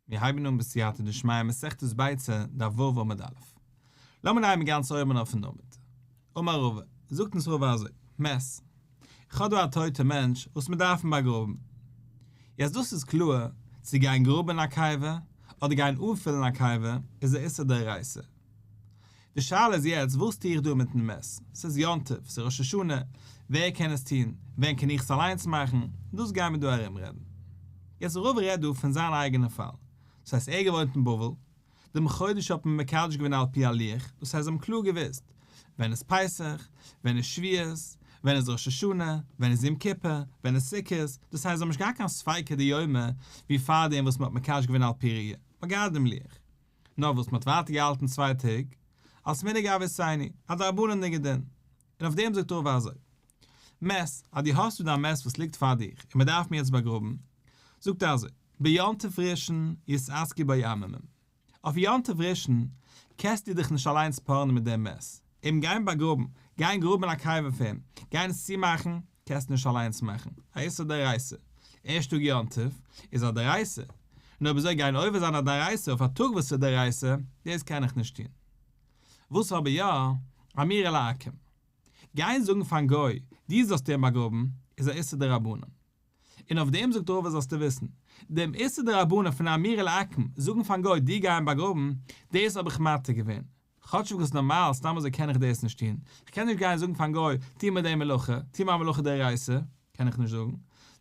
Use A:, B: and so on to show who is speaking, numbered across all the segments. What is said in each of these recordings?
A: מיר הייבן אן בסייעתא דשמיא מסכת ביצה, דף ו' עמוד א'. לאמיר הייבן גאנץ אויבן אויפן עמוד. אמר רבא, זאגט אונז רבא אזוי, מת. איך האב דא א טויטע מענטש וואס מיר דארפן באגראבן. יעצט דאס איז קלאר, צו גיין גראבן א קבר, אדער גיין אנפילן א קבר, איז א איסור דאורייתא. די שאלה איז יעצט וואס טו איך דא מיטן מת? ס'איז יום טוב, ס'איז ראש השנה, ווער קען עס טון? ווען קען איך עס אליינס מאכן? דאס גייען מיר דא ארום רעדן. יעצט רבא רעדט דא פון זיין אייגענע פאל. דאס הייסט ער געוואוינט אין בבל, דעם חודש האט מען מקדש געווען על פי הלוח, דאס הייסט זיי האבן קלאר געוואוסט ווען איז פסח, ווען איז שבועות, ווען איז ראש השנה, ווען איז יום כיפור, ווען איז סוכות, דאס הייסט זיי האבן נישט געהאט קיין ספיקא דיומא ווי פארדעם וואס מען האט מקדש געווען על פי ראיה, מען האט געהאט דעם לוח. נאר וואס מ'האט ווייטער געהאלטן צוויי טעג, אלס מנהג אבותינו, א דרבנן'דיגע דין. און אויף דעם זאגט רבא אזוי, מת, אז דו האסט דא דיין מת וואס ליגט פאר דיך און מ'דארף אים יעצט באגראבן, זאגט ער אזוי, ביום טוב ראשון יתעסקו בו עממים. אויף יום טוב ראשון קענסטו דיך נישט אליינס פארען מיט דעם מת, אים גיין באגראבן, גיין גראבן א קבר פאר אים, גיין עס צומאכן, קענסט נישט אליינס מאכן, א איסור דאורייתא, ערשט טאג יום טוב איז א דאורייתא, און אויב אזוי גיין עובר זיין א דאורייתא אויף א טאג וואס איז דאורייתא, דאס קען איך נישט טון. וואס אבער יא, אמירה לעכו"ם. גיין זאגן פארן גוי, דו זאלסט אים באגראבן, איז א איסור דרבנן. און אויף דעם זאגט רבא זאלסטו וויסן, דעם איסור דרבנן פון אמירה לעכו"ם, זאגן פארן גוי דו גיי אים באגראבן, דאס האב איך מתיר געווען. כאטשיג וואס נארמאל סתם אזוי קען איך דאס נישט טון, איך קען נישט גיין זאגן פארן גוי, טו מיר די מלאכה, טו מיר א מלאכה דאורייתא, קען איך נישט זאגן,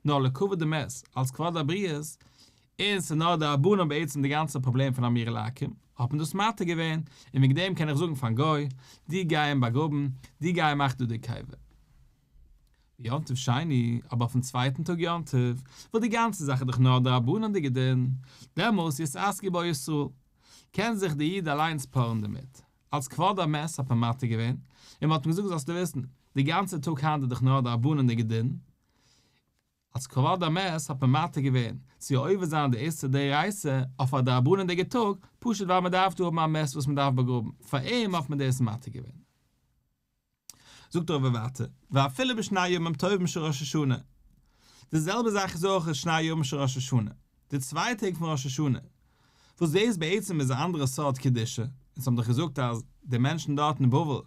A: נאר לכבוד די מת, אלס כבוד הבריות, און ס'איז נאר דרבנן בעצם די גאנצע פראבלעם פון אמירה לעכו"ם, האט מען דאס מתיר געווען, און וועגן דעם קען איך זאגן פארן גוי, דו גיי אים באגראבן, דו גיי מאך דא די קבר. יום טוב שני, אבער אויפן צווייטן טאג יום טוב, וואס די גאנצע זאך איז דאך נאר דרבנן'דיגע דין, דעמאלס יתעסקו בו ישראל, קען זיך דער איד אליינס פארען דערמיט. אלס כבוד המת האט מען מתיר געווען, און מען האט אים געזאגט זאלסטו וויסן, די גאנצע טאג היינט איז דאך נאר דרבנן'דיגע דין, אלס כבוד המת האט מען מתיר געווען צו עובר זיין די איסור דאורייתא אויף א דרבנן'דיגע טאג, פשוט ווייל מען דארף דא האבן א מת וואס מען דארף באגראבן, פאר אים האט מען דאס מתיר געווען. זאגט רבא ווייטער, ואפילו בשני ימים טובים של ראש השנה, די זעלבע זאך איז אויך שני ימים של ראש השנה, די צוויי טעג פון ראש השנה, וואס דאס בעצם איז א אנדערע סארט קדושה, אונז האבן דאך געזאגט אז די מענטשן דארט אין בבל,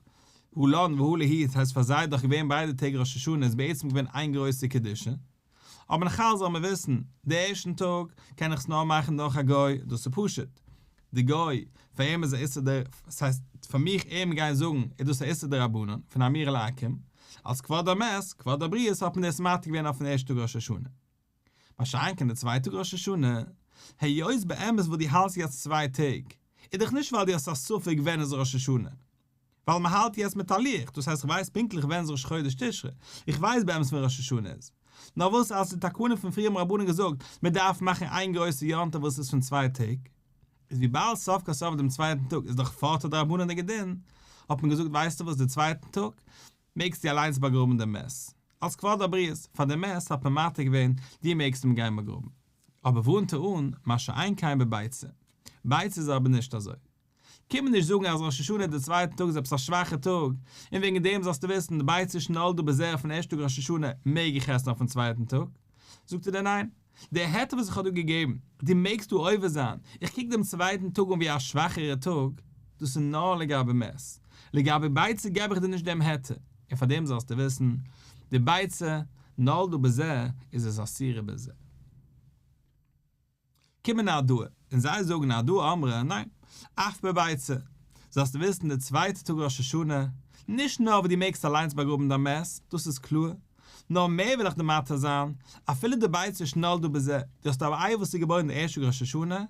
A: הא לן והא להו, ס'הייסט פאר זיי איז דאך געווען ביידע טעג ראש השנה איז בעצם געווען איין גרויסע קדושה, אבער נאכאלץ זאל מען וויסן, די ערשטן טאג קען איך עס נאר מאכן דורך א גוי, דאס איז פשוט, די גוי, פאר אים איז א איסור ד, ס'הייסט פאר מיך אים גיין זאגן איז דאס א איסור דרבנן, פון אמירה לעכו"ם, אלס כבוד המת, כבוד הבריות האט מען דאס מתיר געווען אויפן ערשטן טאג ראש השנה. מה שאין כן די צווייטע טאג ראש השנה, היות באמת וואס דו האלסט יעצט צוויי טעג, איז דאך נישט ווייל דו האסט א ספק ווען איז ראש השנה, ווייל מען האלט יעצט מיט א לוח, דאס הייסט איך ווייס פונקטליך ווען איז ראש חודש תשרי, איך ווייס באמת ווען ראש השנה איז. נאר וואס אלס די תקנה פון פריער האבן רבנן געזאגט, מען דארף מאכן איין גרויסע יום טוב וואס איז פון צוויי טעג, איז וויבאלד סוף כל סוף דעם צווייטן טאג איז דאך פארט א דרבנן'דיגע דין, האט מען געזאגט ווייסטו וואס די צווייטן טאג מעגסטו אליינס באגראבן דעם מת, אלס כבוד הבריות, פאר דעם מת האט מען מתיר געווען דו מעגסט אים גיין באגראבן. אבער ווארנט ער אן, מה שאין כן בביצה. ביצה איז אבער נישט אזוי. קום מיר נישט זאגן אז ראש השנה די צווייטע טאג איז עפעס א שוואכע טאג, און וועגן דעם זאלסטו וויסן די ביצה שנולדה בזה אויפן ערשטן טאג ראש השנה מעג איך עסן אויפן צווייטן טאג. זאגט ער דיר ניין, די היתר וואס איך האב דיר געגעבן, דו מעגסט דא עובר זיין, איך קוק דעם צווייטן טאג אן ווי א שוואכערע טאג, דאס איז נאר לגבי מת, לגבי ביצה געב איך דיר נישט דעם היתר, און פאר דעם זאלסטו וויסן, די ביצה נולדה בזה איז עס אסורה בזה. קומען נהרדעא, און זיי זאגן נהרדעא אמרי, ניין, אף בביצה, זאלסטו וויסן די צווייטע טאג ראש השנה, נישט נאר וואס דו מעגסט אליינס באגראבן דיין מת, דאס איז קלאר, נאר מער וויל איך דיר מתיר זיין, אפילו די ביצה שנולדה בזה, דו האסט א איי וואס איז געבוירן די ערשטע טאג ראש השנה,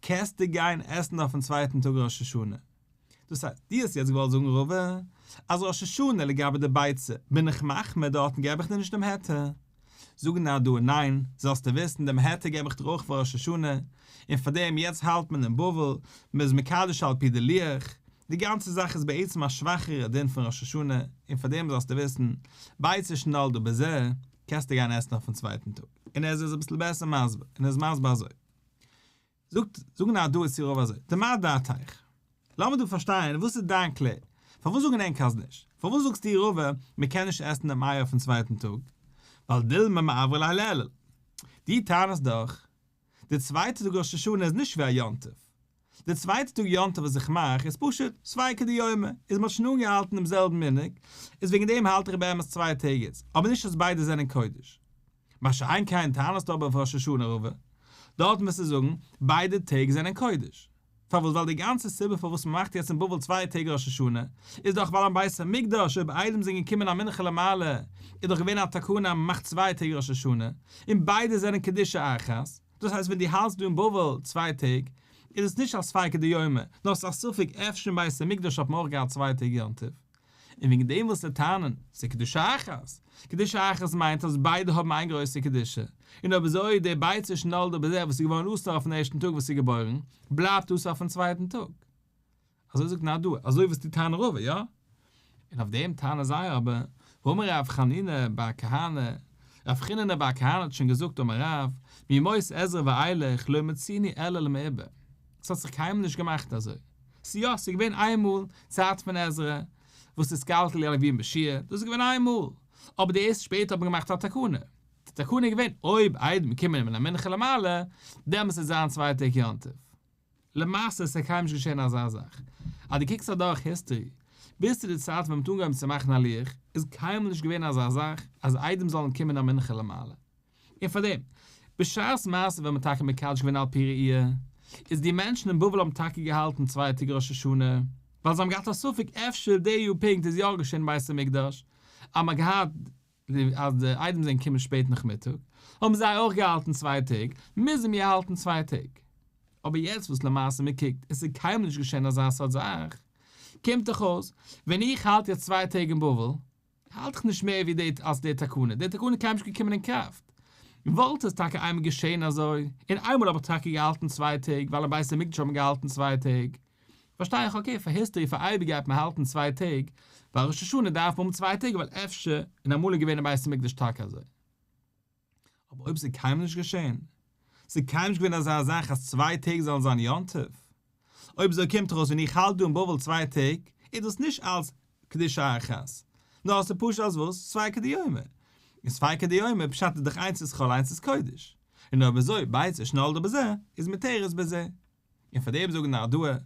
A: קענסטו גיין עסן אויפן צווייטן טאג ראש השנה. דאס הייסט, דו האסט יעצט געוואלט זאגן רבא, אז ראש השנה לגבי די ביצה בין איך מחמיר דארטן געב איך דיר נישט דעם היתר. זאגן נהרדעא ניין, זאלסטו וויסן דעם היתר געב איך דיר אויך פאר ראש השנה, און פאר דעם יעצט האלט מען אין בבל, מען איז מקדש על פי די לוח, די גאנצע זאך איז בעצם א שוואכערע דין פון ראש השנה, און פאר דעם זאלסטו וויסן, ביצה שנולדה בזה, קענסטו גיין עסן אויפן צווייטן טאג. און ער איז אביסל בעסער מסביר, און ער איז מסביר אזוי. זאגט, זאגן נהרדעא צו רבא אזוי, דמה דעתיך? לאמיר דא פארשטיין, וואס איז דיין קלער? פארוואס זאגן ענק אז נישט? פארוואס זאגסטו רבא, מען קען נישט עסן דעם איי אויפן צווייטן טאג? ווייל דילמא מעברי ליה לאלול. דו טענה'סט דאך. די צווייטע טאג ראש השנה איז נישט ווי א יום טוב. די צווייטע טאג יום טוב וואס איך מאך איז פשוט ספיקא דיומא, איז מ'האט שוין אנגעהאלטן דעם זעלבן מנהג, איז וועגן דעם האלט איך באמת צוויי טעג איז, אבער נישט אז ביידע זענען קודש. מה שאין כן טענה'סטו אבער אויף ראש השנה רבא, דארט מוזטו זאגן ביידע טעג זענען קודש. פארוואס ווייל די גאנצע סיבה פארוואס מ'מאכט יעצט אין בבל צוויי טעג ראש השנה איז דאך ווייל אין בית המקדש אויב עדים זענען געקומען א מנחה למעלה איז דאך געווען א תקנה אז מ'מאכט צוויי טעג ראש השנה און ביידע זענען קדושה אחת, דאס הייסט ווען דו האלטסט דא אין בבל צוויי טעג איז עס נישט א ספיקא דיומא נאר ס'איז א ספק אפשר אין בית המקדש האט מען אויך געהאט צוויי טעג יום טוב און וועגן דעם ווילסטו טענה'ן ס'איז קדושה אחת, קדושה אחת מיינט אז ביידע האבן איין גרויסע קדושה, און אויב אזוי די ביצה שנולדה בזה וואס איז געווארן אסור אויפן ערשטן טאג וואס איז געבוירן בלייבט אסור אויפן צווייטן טאג. אזוי זאגט נהרדעא, אזוי ווילסטו טענה'ן רבא, יא? און אויף דעם טענה'ן זיי אבער, והאמר רב חנינא בר כהנא, רב חיננא בר כהנא האט שוין געזאגט אמר רב, מימות עזרא ואילך לא מצינו אלא למעובר. ס'האט זיך קיינמאל נישט געמאכט אזוי. ס'איז יא, ס'איז געווען איין מאל, צייט פון עזרא, וואס נתקלקלו הלוים בשיר, דאס איז געווען איין מאל. אבער די ערשט שפעטער האט מען געמאכט א תקנה. די תקנה איז געווען, אויב עדים קומען מן המנחה למעלה, דעמאלטס וועט זיין צוויי טעג יום טוב. למעשה איז קיינמאל נישט געשען אזא זאך. אז דו קוקסט אדורך היסטערי, ביז צו די צייט ווען מ'האט אנגעהויבן צו מאכן א לוח, איז קיינמאל נישט געווען אזא זאך אז עדים זאלן קומען א מנחה למעלה. און פארדעם, בשעת מעשה ווען מ'האט טאקע מקדש געווען על פי ראי', איז די מענטשן אין בבל האבן טאקע געהאלטן צוויי טעג ראש השנה, ווייל זיי האבן געהאט א ספק אפשר די יאר פונקט איז יא געשען אין בית המקדש, אז מ'האט געהאט אז די עדים זענען געקומען שפעט נאכמיטאג, האבן זיי אויך געהאלטן צוויי טעג, מוזן מיר האלטן צוויי טעג. אבער יעצט וואס למעשה מען קוקט, עס איז קיינמאל נישט געשען אזא סארט זאך, קומט דאך אויס, ווען איך האלט יעצט צוויי טעג אין בבל, האלט איך נישט מער ווי די אלס די תקנה, די תקנה איז קיינמאל נישט געקומען אין קראפט. וואלט עס טאקע איינמאל געשען אזוי, און איינמאל האב איך טאקע געהאלטן צוויי טעג ווייל אין בית המקדש האט מען געהאלטן צוויי טעג, פארשטיי איך okay פאר היסטערי פאר אייביג גייט מען האלטן צוויי טעג, ווייל ראש השנה דארף מען האבן צוויי טעג ווייל אפשר און אמאל איז געווען אין בית המקדש טאקע אזוי. אבער אויב ס'איז קיינמאל נישט געשען, ס'איז קיינמאל נישט געווען אזא זאך אז צוויי טעג זאלן זיין יום טוב, אויב אזוי קומט ארויס ווען איך האלט דא אין בבל צוויי טעג, איז דאס נישט אלס קדושה אחת, נאר עס איז פשוט אלס וואס? ספיקא דיומא. און ספיקא דיומא פשט איז דאך איינס איז חול איינס איז קודש. און אויב אזוי ביצה שנולדה בזה איז מותרת בזה. און פאר דעם זאגן נהרדעא,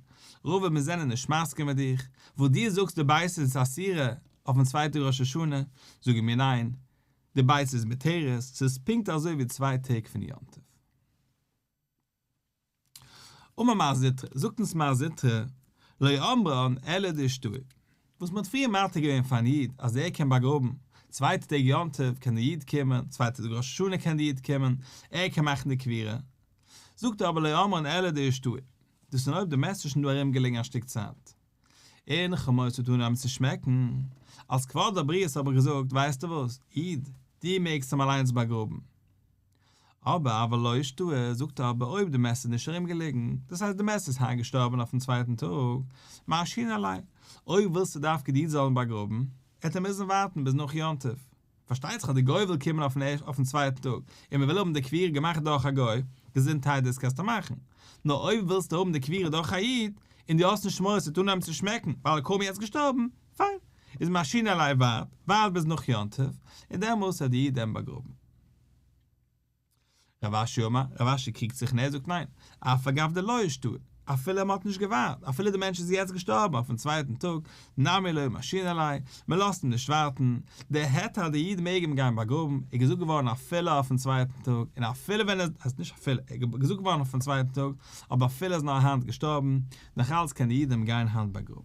A: רבא מיר זענען נישט מסכים מיט דיך, וואס דו זאגסט די ביצה איז אסורה אויפן צווייטן טאג ראש השנה, זאגן מיר ניין, די ביצה איז מותרת, ס'איז פונקט אזוי ווי צוויי טעג פון יום טוב. אמר מר זוטרא, זאגט אונז מר זוטרא, לא אמרן אלא דאשתהי, וואס מ'האט פריער מתיר געווען פארן איד אז ער קען באגראבן, צווייטע טעג יום טוב קען די איד קומען, צווייטע טאג ראש השנה קען די איד קומען, ער קען מאכן די קבירה, זאגט ער אבער לא אמרן אלא דאשתהי, דאס איז נאר אויב די מת איז שוין דא ארום געלעגן א שטיק צייט, און כ'האב מורא ס'וועט אנהייבן צו שמעקן, אלס כבוד הבריות האב איך געזאגט, ווייסטו וואס, איד, דו מעגסט אים אליינס באגראבן. אבער אבל לא אשתהי, זאגט ער אבער אויב די מת איז נישט ארום געלעגן, דאס הייסט די מת איז היינט געשטארבן אויפן צווייטן טאג, משהיין עליה, אויב ווילסטו דווקא די איד זאל אים באגראבן, עט ער מוזן ווארטן ביז נאך יום טוב. פארשטייט זיך אז די גוי וויל קומען אויפן צווייטן טאג, און מען וויל האבן די קבירה געמאכט דורך א גוי, געזונטהייט דאס קענסטו מאכן. נאר אויב ווילסטו האבן די קבירה דורך א איד, און דו האסט נישט מורא ס'וועט אנהייבן צו שמעקן ווייל ער קוים יעצט געשטארבן, פיין, איז משהין עליה ווארט, ווארט ביז נאך יום טוב, און דעמאלס וועט די איד אים באגראבן. רב אשי אמר, רב אשי קריגט זיך און ער זאגט ניין, אף על גב דלא אשתהי, אפילו מען האט נישט געווארט, אפילו די מענטש איז יעצט געשטארבן אויפן צווייטן טאג, נמי לא משהין עליה, מען לאזט אים נישט ווארטן, דער היתר אז די איד מעג אים גיין באגראבן, איז געזאגט געווארן אפילו אויפן צווייטן טאג, און אפילו ווען ער איז, נישט אפילו, איז געזאגט געווארן אויפן צווייטן טאג, אבער אפילו ער איז נאר היינט געשטארבן, נאכאלץ קען די איד אים גיין היינט באגראבן.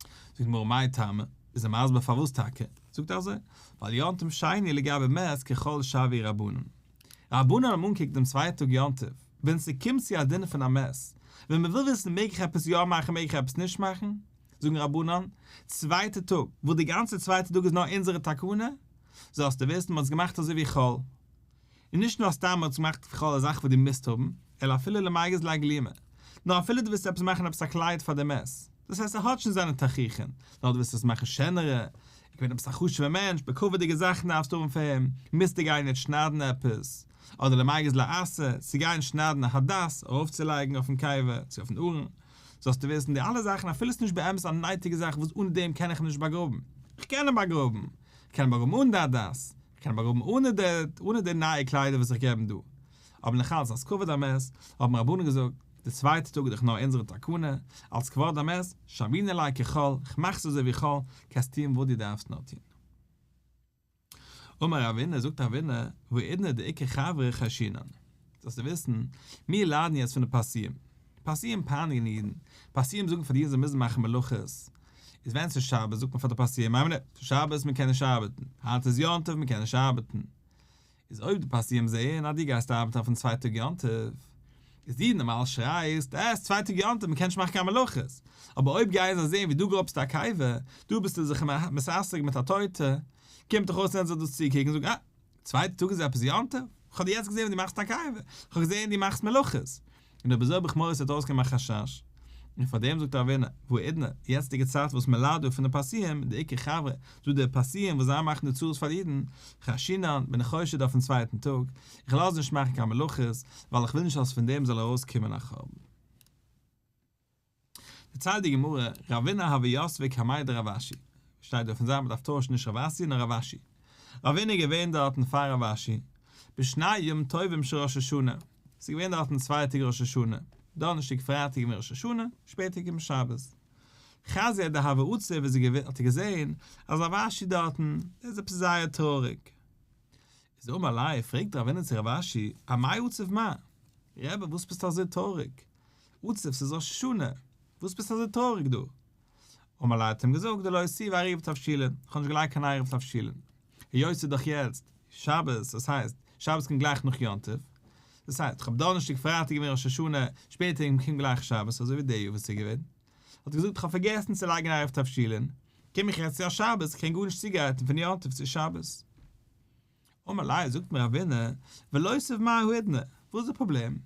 A: זאגט די גמרא מאי טעמא, איז ער מסביר פארוואס טאקע, זאגט ער אזוי, ווייל יום טוב שני לגבי מת כחול שויוה רבנן. רבנן האבן אנגעקוקט דעם צווייטן טאג יום טוב, ווען ס'קומט צו א דין פון א מת, ווען מ'וויל וויסן מעג איך עפעס יא מאכן מעג איך עפעס נישט מאכן, זאגן רבנן, צווייטע טאג, וואס די גאנצע צווייטע טאג איז נאר אונזערע תקנה, זאלסטו וויסן מ'האט עס געמאכט אזוי ווי חול. און נישט נאר סתם מ'האט עס געמאכט חול א זאך וואס דו מוזט האבן, אלא אפילו למיגז ליה גלימא, נאר אפילו דו ווילסט עפעס מאכן עפעס א קלייד פאר די מת, דאס הייסט ער האט שוין זיינע תכריכין, נאר דו ווילסט עס מאכן שענערע, ער איז געווען עפעס א חשוב'ער מענטש, בכבוד'יגע זאכן דארפסטו האבן פאר אים, מוזטו גיין יעצט שניידן עפעס, אדער למיגז ליה אסא, צו גיין שניידן א הדס ארויפצולייגן אויפן קבר, צו אויפן ארון, זאלסטו וויסן די אלע זאכן אפילו עס איז נישט באמת א נייטיגע זאך וואס אן דעם קען איך אים נישט באגראבן, איך קען אים באגראבן, איך קען אים באגראבן אן די הדס, איך קען אים באגראבן אנע די אנע די נייע קליידער וואס איך געב אים דא. אבער נאכאלץ אלס כבוד המת, האבן רבנן געזאגט, די צווייטע טאג איז דאך נאר אונזערע תקנה, אלס כבוד המת, שוינא ליה כחול, כ'מאך עס אזוי ווי חול, קענסט טון וואס דו דארפסט נאר טון. אמר רבינא, זאגט רבינא, והאידנא דאיכא חברי חיישינן. זאלסטו וויסן, מיר ליידן יעצט פון די פרסיים. פרסיים פייניגן אידן, פרסיים זאגן פאר די אידן זיי מוזן מאכן מלאכות. איז ווען ס'איז שבת זאגט מען פאר די פרסיים, איין מינוט, ס'איז שבת מען קען נישט ארבעטן, היינט איז יום טוב מען קען נישט ארבעטן. איז אויב די פרסיים זעען אז דו גייסט ארבעטן אויפן צווייטע טאג יום טוב, איז דו נארמאל שרייסט, אה, ס'איז צווייטע טאג יום טוב, מ'קען נישט מאכן קיין מלאכות. אבער אויב גייען זיי זען ווי דו גראבסט א קבר, דא ביסטו זיך מתעסק מיט א טויטע, קומט דאך אויס וועלן זיי דאס צוקוקן און זאגן, אה, צווייטע טאג איז עפעס יום טוב? כ'האב דיר יעצט געזען ווי דו מאכסט א קבר, כ'האב געזען דו מאכסט מלאכות. און אויב אזוי האב איך מורא ס'וועט אויסקומען א חשש. און פאר דעם זאגט רבינא, והאידנא, יעצטיגע צייט וואס מ'ליידט דא פון די פרסיים, דאיכא חברי, דא די פרסיים וואס זיי מאכן די צרות פאר די אידן, חיישינן, בין איך חושד אויפן צווייטן טאג, איך לאז נישט מאכן קיין מלאכות, ווייל איך וויל נישט אז פון דעם זאל ארויסקומען א חורבן. דערציילט די גמרא, רבינא הוה יתבי קמיה דרב אשי, שטייט דא פון זיי מ'דארף טוישן נישט רב אסי נאר רב אשי, רבינא איז געווען דארטן פאר רב אשי, בשני ימים טובים של ראש השנה, ס'איז געווען דארטן צוויי טעג ראש השנה, דאנערשטאג פרייטאג געווען ראש השנה, שפעטער געקומען שבת. חזייה דהוה עציב איז ער האט ער געזען אז רב אשי דארטן איז עפעס זייער טרויעריג. איז אמר ליה, פרעגט רבינא צו רב אשי, אמאי עציב מר? רבי וואס ביסטו אזוי טרויעריג? עצוב ס'איז ראש השנה, וואס ביסטו אזוי טרויעריג דא? אמר ליה האט אים געזאגט דלא אותיבי עירובי תבשילין, איך האב נישט געלייגט קיין עירוב תבשילין, היות ס'איז דאך יעצט שבת, דאס הייסט, שבת קומט גלייך נאך יום טוב, דאס הייסט, איך האב דאנערשטאג פרייטאג געווען ראש השנה, שפעטער קומט גלייך שבת, אזוי ווי די יאר וואס איז געווען, האט ער געזאגט איך האב פארגעסן צו לייגן עירוב תבשילין, קום איך יעצט צו א שבת, איך קען גארנישט צוגרייטן פון יום טוב צו שבת. אמר ליה, זאגט אים רבינא, ולותיב מר האידנא, וואס איז די פראבלעם?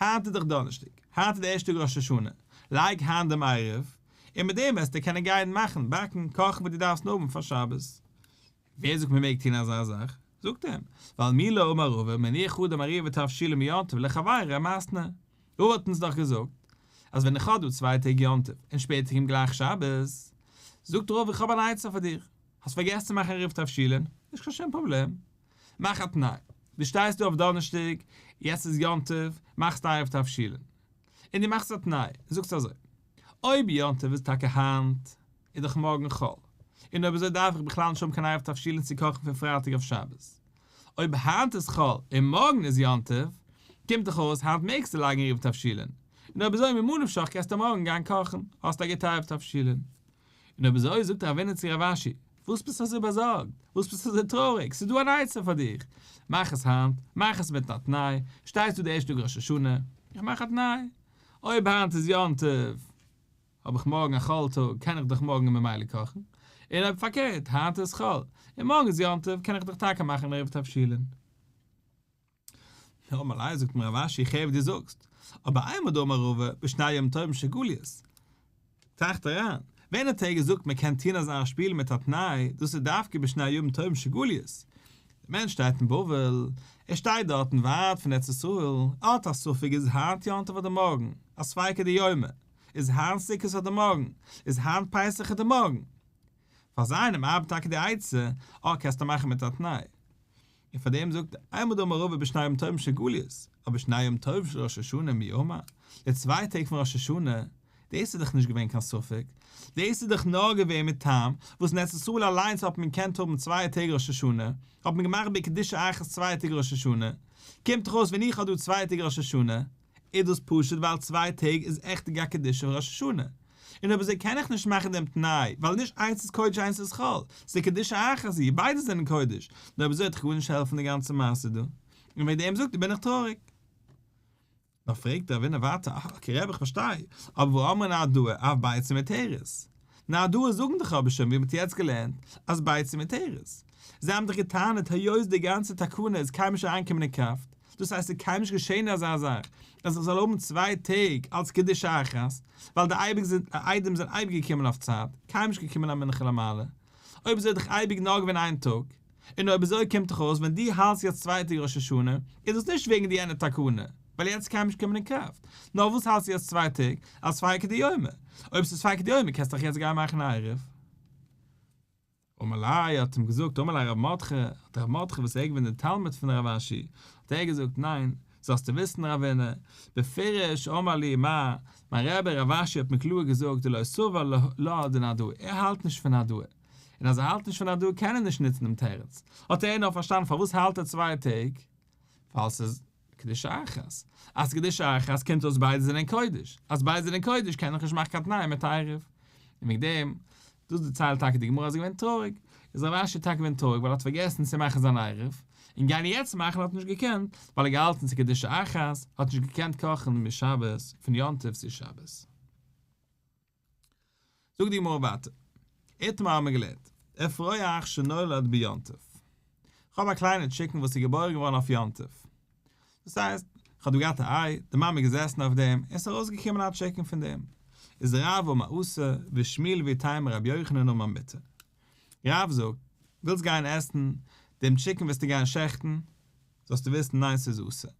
A: היינט איז דאך דאנערשטאג, היינט איז די ערשטע טאג ראש השנה, לייג היינט דעם עירוב, און מיט דעם וועסטו קענען גיין מאכן, באקן, קאכן וואס דו דארפסט נאר האבן פאר שבת. ווער זאגט מען מעג טון אזא זאך? זאגט אים, ווייל מי לא אמר רבא מניח אדם עירובי תבשילין ביום טוב לחבירו מתנה. רבא האט אונז דאך געזאגט אז ווען איך האב דא צוויי טעג יום טוב און שפעטער קומט גלייך שבת, זאגט רבא איך האב אן עצה פאר דיר, האסט פארגעסן צו מאכן עירוב תבשילין? נישט קיין שום פראבלעם. מאך א תנאי. דו שטייסט דא אויף דאנערשטאג, יעצט איז יום טוב, מאכסט עירוב תבשילין. און דו מאכסט א תנאי, און זאגסט אזוי, אויב יום טוב איז טאקע היינט, איז דאך מארגן חול. און אויב אזוי דארף איך בכלל נישט האבן קיין עירוב תבשילין צו קאכן פון פרייטאג אויף שבת. אויב היינט איז חול און מארגן איז יום טוב, קומט דאך אויס היינט מעגסטו לייגן עירוב תבשילין. און אויב אזוי ממה נפשך קענסטו מארגן גיין קאכן, האסט א גוטע עירוב תבשילין. און אויב אזוי זאגט רבינא צו רב אשי, וואס ביסטו אזוי באזארגט? וואס ביסטו אזוי טרויעריג? ס'איז דא אן עצה פאר דיך, מאך עס היינט, מאך עס מיט א תנאי, שטייסט דא די ערשטע טאג ראש השנה, איך מאך א תנאי, אויב היינט איז יום טוב, האב איך מארגן א חול טאג, קען איך דאך מארגן ממילא קאכן, און אויב פארקערט, היינט איז חול, און מארגן איז יום טוב, קען איך דאך טאקע מאכן עירוב תבשילין. אמר ליה זאגט אים רב אשי איך הער ווי דו זאגסט, אבער אימר דאמר רבא בשני ימים טובים של גליות. טראכט אריין, ווען האט ער געזאגט מען קען טון אזא שפיל מיט א תנאי, דאס איז דווקא בשני ימים טובים של גליות. דער מענטש שטייט אין בבל, ער שטייט דארטן ווייט פון ארץ ישראל, ער האט א ספק איז היינט יום טוב אדער מארגן, א ספיקא דיומא, איז היינט סוכות אדער מארגן, איז היינט פסח אדער מארגן. פאר אזא איינעם ארבעט טאקע די עצה, אה קענסטו מאכן מיט א תנאי. און פאר דעם זאגט ער, אימר דאמר רבא בשני ימים טובים של גליות, אבער בשני ימים טובים של ראש השנה מי אמר, די צוויי טעג פון ראש השנה, דאס איז דאך נישט געווען קיין ספק, דאס איז דאך נאר געווען מטעם וואס אין ארץ ישראל אליינס האט מען געקענט האבן צוויי טעג ראש השנה, האט מען געמאכט בקדושה אחת צוויי טעג ראש השנה, קומט דאך אויס ווען איך האב דא צוויי טעג ראש השנה, איז דאס פשוט ווייל צוויי טעג איז עכטיג א קדושה פון ראש השנה, און אויב אזוי קען איך נישט מאכן דעם תנאי, ווייל נישט איינס איז קודש איינס איז חול, ס'איז קדושה אחת היא, ביידע זענען קודש, נאר אויב אזוי וועט דאך גארנישט העלפן די גאנצע מעשה דא, און וועגן דעם זאגט ער בין איך טרויעריג. נאר פרעגט רבינא ווייטער, okay רבי איך פארשטיי, אבער והא אמרי נהרדעי אף ביצה מותרת. נהרדעא זאגן דאך אבער שוין ווי מ'האט יעצט געלערנט אז ביצה מותרת. זיי האבן דאך געטענה'ט היות די גאנצע תקנה איז קיינמאל נישט אריינגעקומען אין קראפט, דאס הייסט ס'איז קיינמאל נישט געשען אזא זאך אז איך זאל האבן צוויי טעג אלס קדושה אחת, ווייל די עדים זענען אייביג געקומען אויף צייט, קיינמאל נישט געקומען א מנחה למעלה. אויב אזוי איז דאך אייביג נאר געווען איין טאג. און אויב אזוי קומט דאך אויס ווען דו האלטסט יעצט צוויי טעג ראש השנה, איז דאס נישט וועגן די יענע תקנה, ווייל יענץ איז קיינמאל נישט געקומען אין קראפט, נאר וואס האלטסטו יעצט צוויי טעג, אלס ספיקא דיומא? אויב ס'איז ספיקא דיומא קענסטו דאך יעצט גיין מאכן א עירוב. אמר ליה האט אים געזאגט, אמר ליה רב מרדכי, האט רב מרדכי וואס ער איז געווען דער תלמיד פון רב אשי, האט ער געזאגט, ניין, זאלסטו וויסן רבינא, בפירוש אמר לי מר, מיין רבי רב אשי האט מיר קלאר געזאגט דלא סבר לה דנהרדעא, ער האלט נישט פון נהרדעא, און אז ער האלט נישט פון נהרדעא קען ער נישט נוצן דעם תירוץ, האט ער נאר פארשטאנען פארוואס האלט ער צוויי טעג, ווייל ס'איז קדושה אחת, אז קדושה אחת קומט אויס ביידע זענען קודש, אז ביידע זענען קודש קען איך נישט מאכן קיין תנאי מיט עירוב, און וועגן דעם, דאס דערציילט טאקע די גמרא אז ער איז געווען טרויעריג, איז רב אשי טאקע געווען טרויעריג ווייל ער האט פארגעסן צו מאכן זיין עירוב, און גיין יעצט מאכן האט נישט געקענט, ווייל ער האט געהאלטן ס'איז קדושה אחת, האט נישט געקענט קאכן משבת פון יום טוב צו שבת. זאגט די גמרא ווייטער, איתמר האבן מיר געלערנט, אפרוח שנולד ביום טוב, כ'האב א קליינע טשיקן וואס איז געבוירן געווארן אויף יום טוב, דאס הייסט, כ'האב דא געהאט א איי, די מאמע איז געזעסן אויף דעם, און ס'איז ארויסגעקומען א טשיקן פון דעם, איז רב אמר אסור, ושמואל ואיתימא רבי יוחנן אמר מותר. רב זאגט, ווילסט גיין עסן דעם טשיקן וועסטו גיין שעכטן, זאלסטו וויסן ניין ס'איז אסור.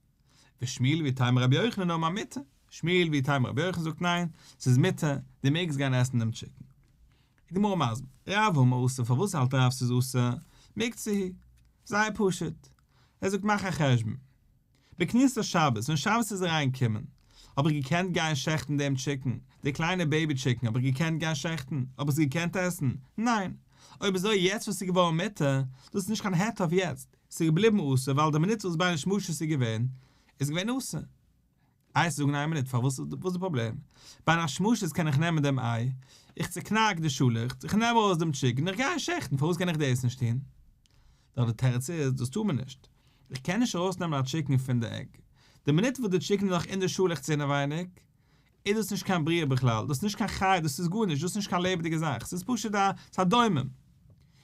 A: ושמואל ואיתימא רבי יוחנן אמר מותר, שמואל ואיתימא רבי יוחנן זאגט ניין, ס'איז מותר, דו מעגסט גיין עסן דעם טשיקן. איז די גמרא מסביר, רב אמר אסור פארוואס האלט רב ס'איז אסור, מוקצה הוא, זייער פשוט, ער זאגט מאך א חשבון, בכניסת שבת, ווען שבת איז אריין געקומען, האב איך געקענט גיין שעכטן דעם טשיקן, די קליינע baby טשיקן האב איך געקענט גיין שעכטן, האב איך עס געקענט עסן? ניין! אויב אזוי יעצט וואס ס'איז געווארן מותר, דאס איז נישט קיין היתר אויף יעצט, ס'איז געבליבן אסור ווייל די מינוט וואס בין השמשות איז געווען, איז געווען אסור. איי זאגן איין מינוט פארוואס וואס איז די פראבלעם? בין השמשות קען איך נעמען דעם איי, איך צוקנאק די שאלעכץ, איך נעם ארויס דעם טשיקן, איך גיי שעכטן, פארוואס קען איך דאס נישט טון? נאר די תירוץ איז, דאס טאר מען נישט. איך קען נישט ארויסנעמען א טשיקן פון די egg. די מינוט וואס די טשיקן איז נאך אין די שאלעכץ אינעווייניג, איז דאס נישט קיין בריאה בכלל, דאס איז נישט קיין חי, דאס איז גארנישט, דאס איז נישט קיין לעבעדיגע זאך, ס'איז פשוט א, ס'איז א דומם.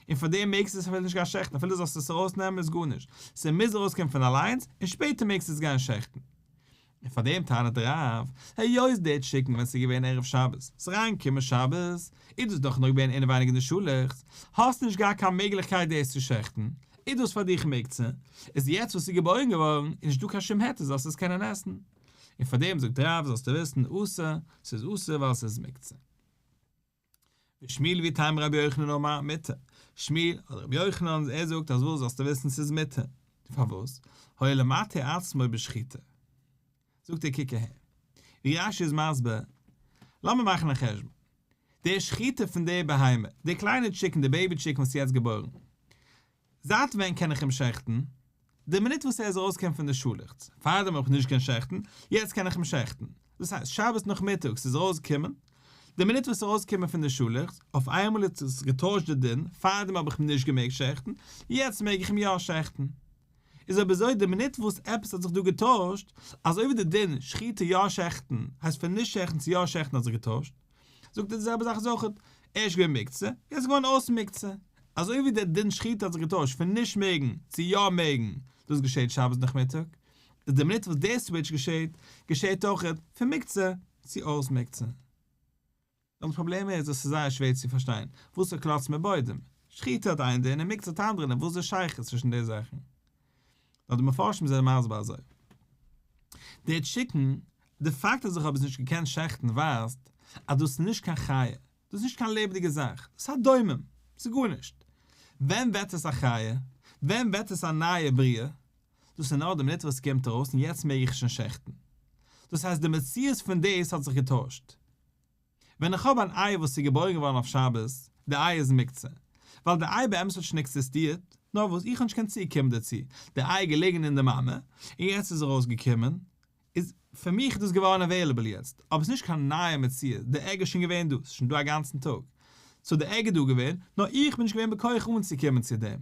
A: און פאר דעם מעגסטו עס אפילו נישט גיין שעכטן, אפילו זאלסט עס ארויסנעמען איז גארנישט. ס'מוז ארויסקומען פון אליינס, און שפעטער מעגסטו עס גיין שעכטן. און פאר דעם טענה'ט רב, היות די טשיקן ווען ס'איז געווען ערב שבת, ס'איז אריינגעקומען שבת, איז דאס דאך נאך געווען אינעווייניג אין די שאלעכץ, האסט נישט געהאט קיין מעגליכקייט דאס צו שעכטן, איז דאס פאר דיך מוקצה, איז יעצט וואס ס'איז געבוירן געווארן, איז נישט דא קיין שום היתר זאלסט עס קענען עסן. און פאר דעם זאגט רב זאלסטו וויסן, אסור, ס'איז אסור ווייל ס'איז מוקצה. ושמואל ואיתימא רבי יוחנן אמר מותר, שמואל אדער רבי יוחנן ער זאגט אז וואס זאלסטו וויסן ס'איז מותר, פארוואס? הואיל ומתיר עצמו בשחיטה. זאגט ער קוק אהער, ווי רש"י איז מסביר, לאמיר מאכן א חשבון, די שחיטה פון די בהמה, די קליינע טשיקן, די baby טשיקן וואס איז יעצט געבוירן, זייט ווען קען איך אים שעכטן? די מינוט וואס ער איז ארויסגעקומען פון די שאלעכץ, פארדעם האב איך נישט געקענט שעכטן, יעצט קען איך אים שעכטן. דאס הייסט, שבת נאכמיטאג ס'איז ארויסגעקומען, די מינוט וואס ס'איז ארויסגעקומען פון די שאלעכץ, אויף איינמאל האט עס געטוישט די דין, פארדעם האב איך אים נישט געמעגט שעכטן, יעצט מעג איך אים יא שעכטן. איז אויב אזוי די מינוט וואס עפעס האט זיך דא געטוישט, אזוי ווי די דין שחיטה יא שעכטן, הייסט פון נישט שעכטן צו יא שעכטן האט זיך געטוישט, זאגט ער די זעלבע זאך איז אויך ערשט געווען מוקצה, יעצט געווארן אויס מוקצה. אזוי ווי דער דין שחיטה האט זיך געטוישט פון נישט מעגן צו יא מעגן, דאס געשעט שבת נאכמיטאג, איז די מינוט וואס דער סוויטש געשעט, געשעט אויך פון מוקצה צו אויס מוקצה. נאר די פראבלעם איז אז ס'איז זייער שווער צו פארשטיין, וואס איז קלאץ מיט בוידעם? שחיטה האט איין דין און מוקצה האט אנדערע דין, וואס איז די שייכות צווישן די זאכן? נאר די מפרשים זענען מסביר אזוי. דער טשיקן, די פאקט אז איך האב עס נישט געקענט שעכטן ווייזט אז דאס איז נישט קיין חיה, דאס איז נישט קיין לעבעדיגע זאך, דאס איז א דומם, ס'איז גארנישט. ווען ווערט עס א חיה? ווען ווערט עס א נייע בריאה? דאס איז נאר די מינוט וואס ס'קומט ארויס און יעצט מעג איך שוין שעכטן. דאס הייסט די מציאות פון דאס האט זיך געטוישט. ווען איך האב אן איי וואס איז געבוירן געווארן אויף שבת, די איי איז מוקצה. ווייל די איי באמת האט שוין עקזיסטירט, נאר וואס איך האב נישט געקענט צוקומען דערצו, די איי איז געלעגן אין די מאמע, און יעצט איז ארויסגעקומען, איז פאר מיך איז דאס געווארן available יעצט, אבער עס איז נישט קיין נייע מציאות, די egg איז שוין געווען דא, עס איז שוין דא א גאנצן טאג, so די egg איז דא געווען, נאר איך בין נישט געווען בכח אנצוקומען צו דעם.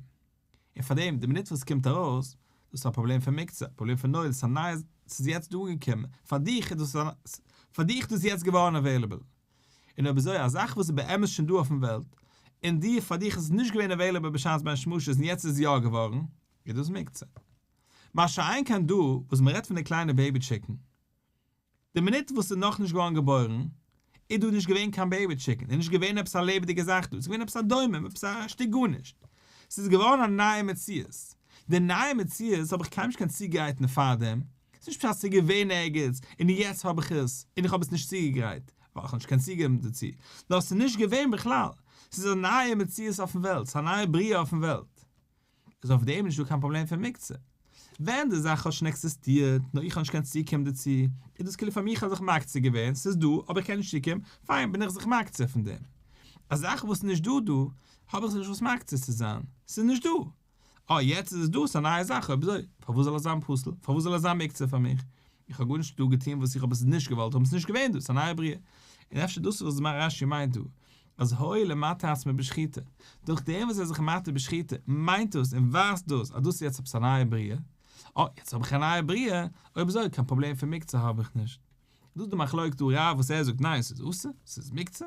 A: און פאר דעם, די מינוט וואס עס קומט ארויס, דאס איז א פראבלעם פון מוקצה, א פראבלעם פון נולד, ס'איז א נייע, ס'איז יעצט דא אנגעקומען, פאר דיך איז דאס, פאר דיך איז דאס יעצט געווארן available. און אויב אזוי, א זאך וואס איז באמת שוין דא אויפן וועלט, און דיר, פאר דיך איז עס נישט געווען available בשעת בין השמשות און יעצט איז עס יא געווארן, איז דאס מוקצה. מה שאין כן דא, וואס מ'רעדט פון די קליינע baby טשיקן. די מינוט וואס ס'איז נאכנישט געווארן געבוירן, איז דא נישט געווען קיין baby טשיקן, איז נישט געווען עפעס א לעבעדיגע זאך דא, ס'איז געווען עפעס א דומם, עפעס א שטיק גארנישט. ס'איז געווארן א נייע מציאות. די נייע מציאות האב איך קיינמאל נישט קיין צוגרייטן פארדעם, ס'איז נישט פשט ס'איז געווען ערגעץ און יעצט האב איך עס און איך האב עס נישט צוגעגרייט, ווייל איך האב נישט קיין צוגעבן דערצו, נאר ס'איז נישט געווען בכלל, ס'איז א נייע מציאות אויפן וועלט, ס'איז א נייע בריאה אויפן וועלט. איז אויף דעם נישטא קיין פראבלעם פון מוקצה. ווען די זאך האט שוין עקזיסטירט, נאר איך האב נישט געקענט צוקומען דערצו, איז דאס כאילו פאר מיך האב זיך מקצה געווען, ס'איז דא, אבער איך קען נישט צוקומען, פיין, בין איך זיך מקצה פון דעם. א זאך וואס איז נישט דא דא, האב איך זיך נישט וואס מקצה צו זיין, ס'איז נישט דא. אה, יעצט איז עס דא, ס'איז א נייע זאך, אויב אזוי, פארוואס זאל עס זיין פסול? פארוואס זאל עס זיין מוקצה פאר מיך? איך האב גארנישט דא געטון וואס איך האב עס נישט געוואלט האבן, ס'איז נישט געווען דא, ס'איז א נייע בריאה. און אפשר דאס איז וואס רש"י מיינט דא, אז הואיל ומתיר עצמו בשחיטה, דורך דעם וואס ער איז זיך מתיר בשחיטה, מיינט דאס און ווייזט דאס אז דאס איז יעצט עפעס א נייע בריאה. אה, יעצט האב איך א נייע בריאה, אויב אזוי קיין פראבלעם פון מוקצה האב איך נישט. דאס איז די מחלוקת דא רב וואס ער זאגט ניין ס'איז אסור, ס'איז מוקצה,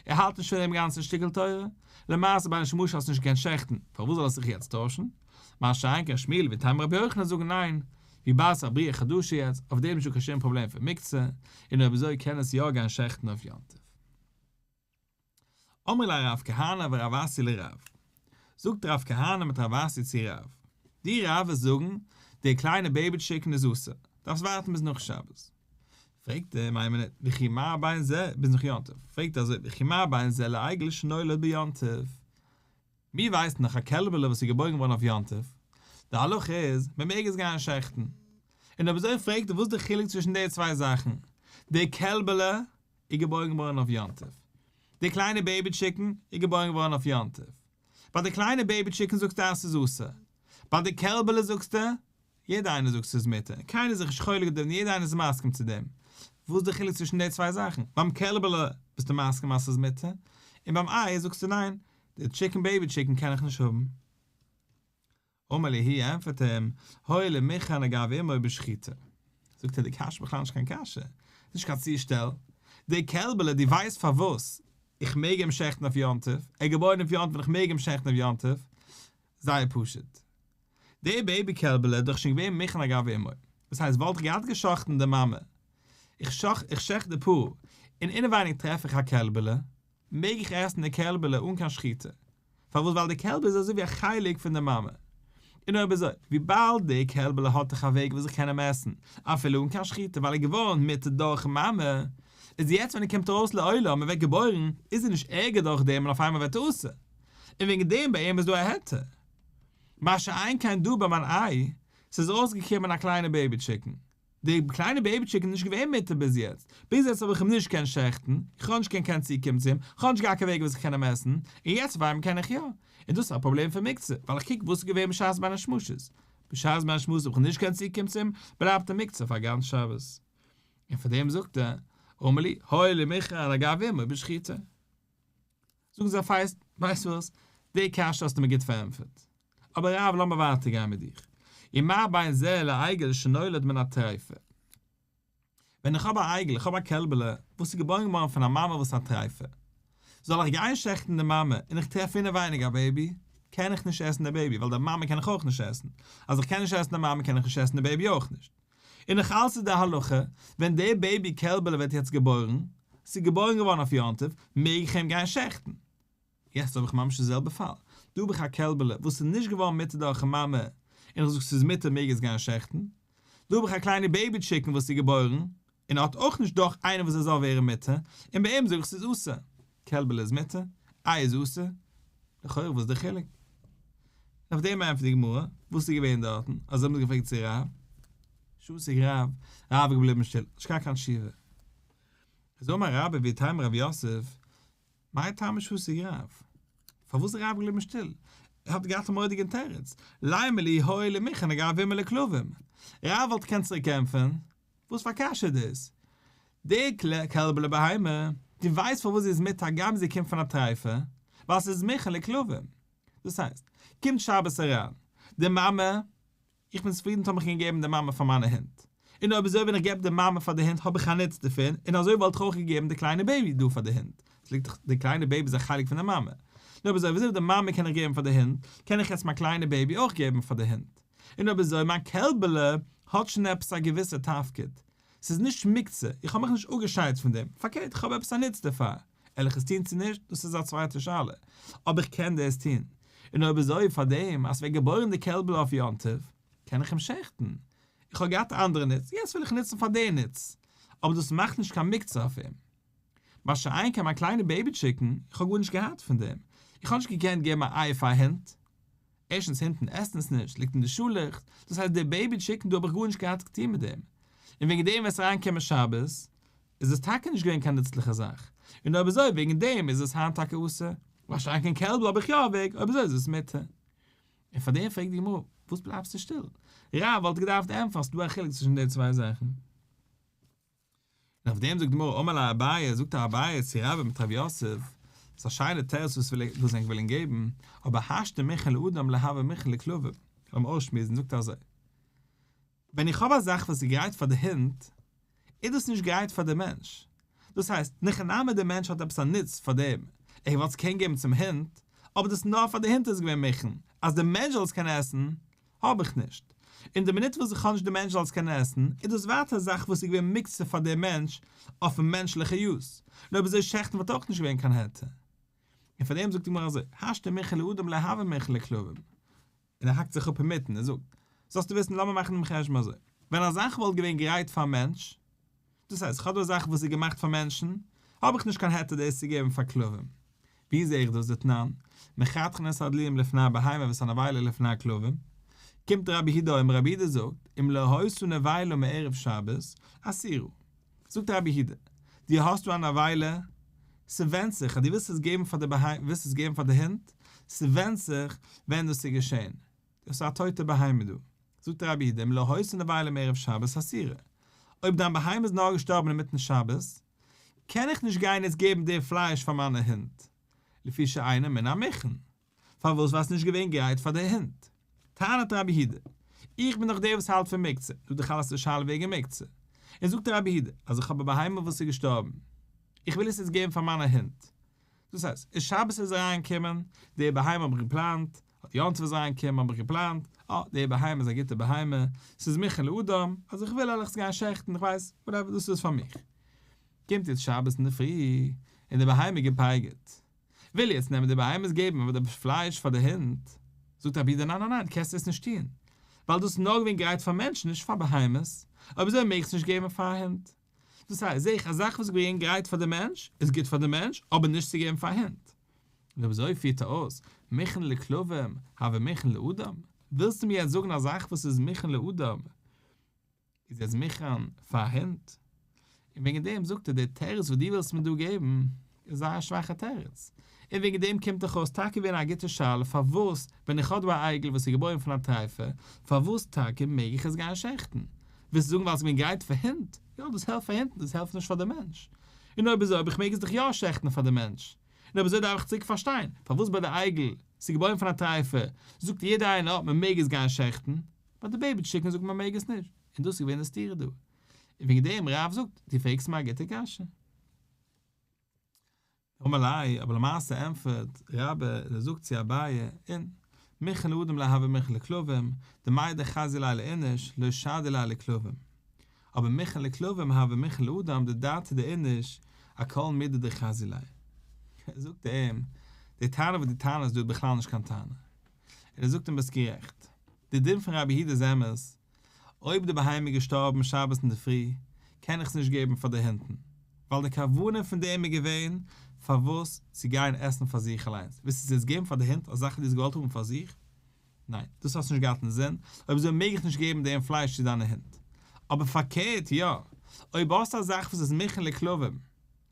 A: ער האלט נישט פון דעם גאנצן שטיקל תורה, למעשה בין השמשות האסט נישט געקענט שעכטן, פארוואס זאל עס זיך יעצט טוישן? מה שאין כן שמואל ואיתימא רבי יוחנן זאגן ניין, וויבאלד ס'איז א בריאה חדשה יעצט, אויף דעם איז נישטא קיין שום פראבלעם פון מוקצה, און אויב אזוי קען עס יא גיין שעכטן אויף יום טוב. אמרי ליה רב כהנא ורב אסי לרב, זאגט רב כהנא מיט רב אסי צו רב, דו רב וועסט זאגן, די קליינע baby chicken איז אסור, דארפסט ווארטן ביז נאך שבת. פרעגט ער אים איין מינוט, וכי מה בין זה, ביז נאך יום טוב, פרעגט ער אזוי, וכי מה בין זה לעגל שנולד ביום טוב? מיר ווייסן דאך א קעלבעלע וואס איז געבוירן געווארן אויף יום טוב, די הלכה איז, מען מעג עס גיין שעכטן. און אויב אזוי פרעגט ער וואס איז די חילוק צווישן די צוויי זאכן, די קעלבעלע איז געבוירן געווארן אויף יום טוב. די קליינע baby chicken איז געבוירן געווארן אויף יום טוב. ביי די קליינע baby chicken זאגסטו אז ס'איז אסור. ביי די קעלבעלע זאגסטו, יעדער איינער זאגט ס'איז מותר. קיינער איז זיך נישט חולק אויף דעם, יעדער איינער איז מסכים צו דעם. וואס איז די חילוק צווישן די צוויי זאכן? ביים קעלבעלע ביסטו מסכים אז ס'איז מותר, און ביים איי זאגסטו ניין, די chicken baby chicken קען איך נישט האבן. אמר להו ענטפערט אים, הואיל ומוכן אגב אמו בשחיטה. זאגט ער די קשיא איז בכלל נישט קיין קשיא, ס'איז נישט קיין צושטעל, די קעלבעלע דו ווייסט פארוואס איך מעג אים שעכטן אויף יום טוב, ער איז געבוירן אויף יום טוב און איך מעג אים שעכטן אויף יום טוב, זייער פשוט, די baby קעלבעלע איז דאך שוין געווען מוכן אגב אמו, דאס הייסט וואלט איך געהאט געשאכטן די מאמע, איך שעכט די פרה, און אינעווייניג טרעף איך א קעלבעלע, מעג איך עסן די קעלבעלע אן קיין שחיטה? פארוואס ווייל די קעלבעלע איז אזוי ווי א חלק פון די מאמע. און אויב אזוי, וויבאלד די קעלבעלע האט דאך א וועג וואס איך קען אים עסן אפילו אן קיין שחיטה ווייל ער איז געווארן מותר דורכן מאמע, איז יעצט ווען ער קומט ארויס לעולם און ווערט געבוירן איז ער נישט ערגער דורך דעם און אויף איינמאל ווערט ער אסור. און וועגן דעם ביי אים איז דא א היתר. מה שאין כן דא ביי מיין איי, ס'איז ארויסגעקומען א קליינע baby chicken. די קליינע baby chicken איז נישט געווען מותר ביז יעצט, ביז יעצט האב איך אים נישט געקענט שעכטן, איך האב נישט געקענט קיין צוקומען צו אים, איך האב נישט געהאט קיין וועג וואס איך קען אים עסן, און יעצט אויף איינמאל קען איך יא. און דאס איז א פראבלעם פון מוקצה, ווייל איך קוק וואס איז געווען בשעת בין השמשות, בשעת בין השמשות האב איך נישט געקענט צוקומען צו אים, בלייבט ער מוקצה פאר גאנץ שבת. און פאר דעם זאגט ער, אמר להו, הואיל ומוכן אגב אמו בשחיטה. זאגן זיי פייסט, ווייסט וואס, די קשיא האסטו מיר גוט פארענטפערט. אבער רב לאמיר ווייטער גיין מיט דיך. ומה בין זה לעגל שנולד מן הטריפה. ווען איך האב א עגל, איך האב א קעלבעלע, וואס איז געבוירן געווארן פון א מאמע וואס איז א טריפה. זאל איך גיין שעכטן די מאמע און איך טרעף אינעווייניג א baby? קען איך נישט עסן די baby, ווייל די מאמע קען איך אויך נישט עסן. אז איך קען נישט עסן די מאמע קען איך נישט עסן די baby אויך נישט. און נאך אלץ איז די הלכה, ווען די baby קעלבעלע ווערט יעצט געבוירן, ס'איז געבוירן געווארן אויף יום טוב, מעג איך אים גיין שעכטן. יעצט האב איך ממש די זעלבע פאל, דא האב איך א קעלבעלע וואס איז נישט געווארן מותר דורכן מאמע, און איך זאג ס'איז מותר מעג עס גיין שעכטן. דא האב איך א קליינע baby chicken וואס איז געבוירן, און האט אויך נישט דורך איינער וואס ער זאל ווערן מותר, און ביי אים זאג איך ס'איז אסור. קעלבעלע איז מותר, איי איז אסור? לכאורה וואס איז די חילוק? און אויף דעם ענטפערט די גמרא, וואס איז געווען דארטן? אזוי האבן זיי געפרעגט צו רב, שתק רב, רב איז געבליבן שטיל, נישט קיין קיין תשובה. איז אמר רבה ואיתימא רב יוסף, מאי טעמא שתק רב? פארוואס איז רב געבליבן שטיל? ער האט געהאט א מורא'דיגן תירוץ, לימא להו הואיל ומוכן אגב אמו לכלבים. רב וואלט געקענט צוריק ענטפערן, וואס פאר קשיא איז דאס? די קעלבעלע בהמה, דו ווייסט פארוואס זי איז מותר הגם זי קומט פון א טרייפה? ווייל ס'איז מוכן לכלבים. דאס הייסט, קומט שבת אריין, די מאמע, איך בין צופרידן טאמער איך קען געבן די מאמע פאר מיינע הינט. און אויב אזוי ווען איך געב די מאמע פאר די הינט האב איך א נוץ דערפון, און אזוי וואלט איך אויך געגעבן די קליינע baby דא פאר די הינט. עס ליגט דאך, די קליינע baby איז א חלק פון די מאמע. נו אויב אזוי וויאזוי די מאמע קען איך געבן פאר די הינט, קען איך יעצט מיין קליינע baby אויך געבן פאר די הינט. און אויב אזוי מיין קעלבעלע האט שוין עפעס א געוויסע תפקיד. ס'איז נישט מוקצה, איך האב מיך נישט אפגעשיידט פון דעם, פארקערט איך האב עפעס א נוץ דערפאר. על איך עס טון צו נישט, דאס איז א צווייטע שאלה. אבער איך קען דאס טון. און אויב אזוי פאר דעם אז ס'ווערט געבוירן די קעלבל אויף יום טוב, קען איך אים שעכטן. איך האב געהאט א אנדערע נוץ, יעצט וויל איך נוצן פאר די נוץ. אבער דאס מאכט נישט קיין מוקצה אויף אים. מה שאין כן מיין קליינע baby chicken, איך האב גארנישט געהאט פון דעם. איך האב נישט געקענט געבן א איי פאר א הונט. ערשטנס הינטן עסן עס נישט, ליגט אין די שאלעכץ, דאס הייסט די baby chicken דא האב איך גארנישט געהאט צו טון מיט דעם, און וועגן דעם ווען עס איז אריינגעקומען שבת איז עס טאקע נישט געווען קיין נוצליכע זאך, און אויב אזוי וועגן דעם איז עס היינט טאקע אסור, מה שאין כן קעלבל האב איך יא א וועג, אויב אזוי איז עס מותר. און פאר דעם פרעגט די גמרא, וואס בלייבסטו שטיל? רב וואלט געדארפט ענטפערן אז ס'איז דא א חילוק צווישן די צוויי זאכן. און אויף דעם זאגט די גמרא, אמר ליה אביי, זאגט אביי צו רבה מיט רב יוסף, ס'איז א שיינע תירוץ וואס וואס ענק ווילן געבן, אבער השתא מוכן לאדם לא הוי מוכן לכלבים, לאמיר אויסשמועסן, זאגט ער אזוי, ווען איך האב א זאך וואס איז גרייט פאר די הונט, איז דאס נישט גרייט פאר די מענטש. דאס הייסט, אין הכי נמי די מענטש האט עפעס א נוץ פאר דעם, ער וואלט עס קען געבן צום הונט, אבער דאס נאר פאר די הונט איז געווען מוכן, אז די מענטש זאל עס קענען עסן, האב איך נישט. און די מינוט וואס איך האב נישט די מענטש זאל עס קענען עסן, איז דאס ווייטער א זאך וואס איז געווען מוקצה פאר דעם מענטש אויפן מענטשליכע use, און אויב אזוי שעכטן וואלט אויך נישט געווען קיין היתר. און פאר דעם זאגט די גמרא אזוי, השתא מוכן לאדם לא הוי מוכן לכלבים. און ער האקט זיך אפ אינמיטן און זאגט, זאלסטו וויסן, לאמיר מאכן דעם חשבון אזוי, ווען א זאך וואלט געווען גרייט פאר א מענטש, דאס הייסט, איך האב דא א זאך וואס איז געמאכט פאר מענטשן, האב איך נישט קיין היתר דאס צו געבן פאר כלבים. ווי זע איך דאס? דתנן, מחתכין את הדליים לפני הבהמה ואת הנבילה לפני הכלבים. קומט רבי יהודה און רבי יהודה זאגט, אם לא היתה נבילה מערב שבת, אסורה. זאגט רבי יהודה, דו האסט דא א נבילה, ס'ווענדט זיך אז דו ווילסט עס געבן פאר די בהמה, ווילסט עס געבן פאר די הונט, ס'ווענדט זיך ווען דאס איז געשען. דאס איז א טויטע בהמה דא. זאגט רבי יהודה, אם לא היתה נבילה מערב שבת אסורה. אויב דיין בהמה איז נאר געשטארבן אינמיטן שבת, קען איך נישט גיין יעצט געבן די פלייש פאר מיינע הינט, לפי שאינה מן המוכן. פארוואס ווייל ס'נישט געווען גרייט פאר די הינט? טענה'ט רבי יהודה, איך בין דאך דער וואס האלט פון מוקצה, דא דאך אלעס די שאלה וועגן מוקצה. און זאגט רבי יהודה, אז איך האב א בהמה וואס איז געשטארבן, איך וויל עס יעצט געבן פאר מיינע הינט. דאס הייסט, איז שבת איז אריינגעקומען, די בהמה האב איך געפלאנט, אדער יום טוב איז אריינגעקומען האב איך געפלאנט, אה, די בהמה איז א גוטע בהמה, ס'איז מוכן לאדם, אז איך וויל וועל איך עס גיין שעכטן, איך ווייס, whatever, דאס איז פאר מיך. קומט יעצט שבת אינדערפרי, און די בהמה איז געפייגערט. וויל יעצט נעמען די בהמות געבן אבער די פלייש פאר די הינט, זאגט רבי יהודה ניין ניין ניין קענסט עס נישט טון, ווייל דאס איז נאר געווען גרייט פאר מענטשן נישט פאר בהמות, אויב אזוי מעג איך עס נישט געבן פאר א הונט. דאס הייסט, זעה איך א זאך וואס איז געווען גרייט פאר די מענטש איז גוט פאר די מענטש אבער נישט צו געבן פאר א הונט. און אויב אזוי פירט ער אויס, מוכן לכלבים הוי מוכן לאדם, ווילסטו מיר יעצט זאגן א זאך וואס איז מוכן לאדם איז יעצט מוכן פאר א הונט? און וועגן דעם זאגט ער, דער תירוץ וואס דו ווילסט מיר דא געבן איז זייער א שוואכע תירוץ, און וועגן דעם קומט דאך אויס טאקע ווען א גוטע שאלה פארוואס ווען איך האב דא א אייגל וואס איז געבוירן פון א טרייפע פארוואס טאקע מעג איך עס גיין שעכטן? ווילסט זאגן ווייל עס איז געווען גרייט פאר הינט? יא דאס העלפט פאר הינטן דאס העלפט נישט פאר די מענטש. און אויב אזוי אויב איך מעג עס דאך יא שעכטן פאר די מענטש. און אויב אזוי דארף איך צוריק פארשטיין פארוואס ביי די אייגל ס'איז געבוירן פון א טרייפע זאגט יעדער איינער אה מ'מעג עס גיין שעכטן, ביי די baby chicken זאגט מען מ'מעג עס נישט, און דאס איז געווען די סתירה דא. און וועגן דעם רב זאגט, דו פרעגסט מיר א גוטע קשיא. אמר ליה, אבער למעשה ענטפערט רבה, און ער זאגט צו אביי, אין, מוכן לאדם לא הוי מוכן לכלבים, דמאי דחזי ליה לאיניש, לא שדי ליה לכלבים. אבער מוכן לכלבים הוי מוכן לאדם דדעתיה דאיניש, אכל מידי דחזי ליה. זאגט ער אים, די טענה וואס דו טענה'סט דא איז בכלל נישט קיין טענה. און ער זאגט אים ביסט גערעכט. די דין פון רבי יהודה איז אמת, אויב די בהמה איז געשטארבן שבת אינדערפרי, קען איך עס נישט געבן פאר די הינטן, ווייל די כוונה פון דעם איז געווען פארוואס צו גיין עסן פאר זיך אליינס, ווילסט עס יעצט געבן פאר די הינט א זאך וואס דו האסט געוואלט האבן פאר זיך? ניין, דאס האסט נישט געהאט אינזין, אויב אזוי מעג איך נישט געבן דעם פלייש צו דיינע הינט. אבער פארקערט יא, אויב האסטו א זאך וואס איז מוכן לכלבים,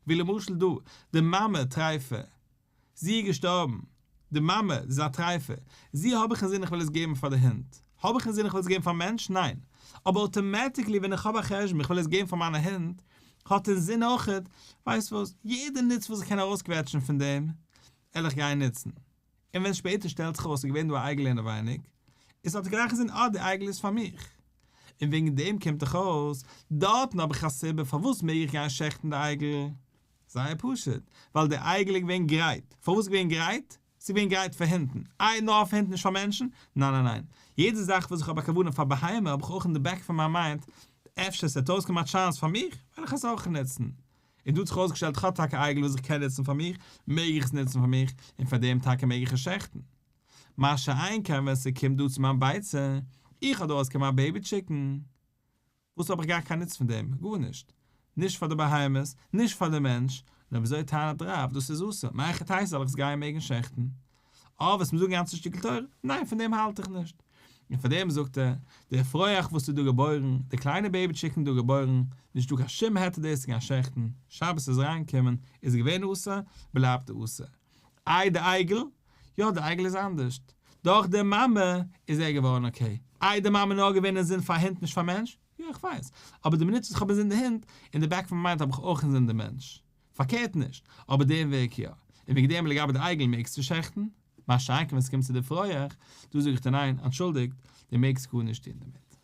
A: ווי למשל דא, די מאמע טרייפה, זי איז געשטארבן, די מאמע, זי איז א טרייפע, זי האב איך אינזין איך וויל עס געבן פאר די הינט, האב איך אינזין איך וויל עס געבן פאר מענטשן? ניין, אבער automatically ווען איך האב א חשבון איך וויל עס געבן פאר מיינע הינט, האט אינזין אויכעט, ווייסט וואס, יעדע נוץ וואס איך קען ארויסקוועטשן פון דעם, על איך גיין נוצן. און ווען שפעטער שטעלט זיך ארויס ס'איז געווען דא א אייגל אינעווייניג, איז האט ער גלייך אינזין אה די אייגל איז פאר מיך. און וועגן דעם קומט דאך אויס, דארטן האב איך א סיבה פארוואס מעג איך גיין שעכטן די אייגל, זייער פשוט, ווייל די אייגל איז געווען גרייט. פארוואס געווען גרייט? ס'איז געווען גרייט פאר הינטן. איי נאר פאר הינטן נישט פאר מענטשן? ניין ניין ניין. יעדע זאך וואס איך האב א כוונה פאר בהמה האב איך אויך אין די back פון מיין mind, אפשר ס'וועט אויסקומען א chance פאר מיך, וועל איך עס אויך נוצן. און דא האט זיך אויסגעשטעלט איך האב טאקע אייגל וואס איך קען נוצן פאר מיך, מעג איך עס נוצן פאר מיך, און פאר דעם טאקע מעג איך עס שעכטן. מה שאין כן ווען ס'קומט דא צו מיין ביצה, איך האב דא אויסגעקומען א baby chicken. וואס האב איך געהאט קיין נוץ פון דעם? גארנישט. נישט פאר די בהמות, נישט פאר די מענטש, נאר וויאזוי טענה'ט רב דאס איז אסור, מהיכי תיתי זאל איך עס גייען מעגן שעכטן? אה, וועסט מיר זאגן א גאנצע שטיקל תורה? ניין, פון דעם האלט איך נישט. און פאר דעם זאגט ער, דער אפרוח וואס איז דא געבוירן, די קליינע baby chicken דא געבוירן, נישט דא קיין שום היתר דאס צו גיין שעכטן, שבת איז אריינגעקומען, איז געווען אסור, בלייבט אסור. איי די עגל? יא די עגל איז אנדערשט. דורך די מאמע איז ער געווארן okay. איי די מאמע נאר געווען אין זין פאר הונט נישט פאר מענטש? יא איך ווייס. אבער די מינוט וואס איך האב אינזין די הונט, אין די back פון מיין mind האב איך אויך אינזין די מענטש. פארקערט נישט, אבער דעם וועג יא. און וועגן דעם לגבי די עגל מעגסטו שעכטן. מה שאין כן ווען ס'קומט צו די אפרוח, דא זאג איך דיר ניין, אנטשולדיגט, דו מעגסט גארנישט טון דערמיט.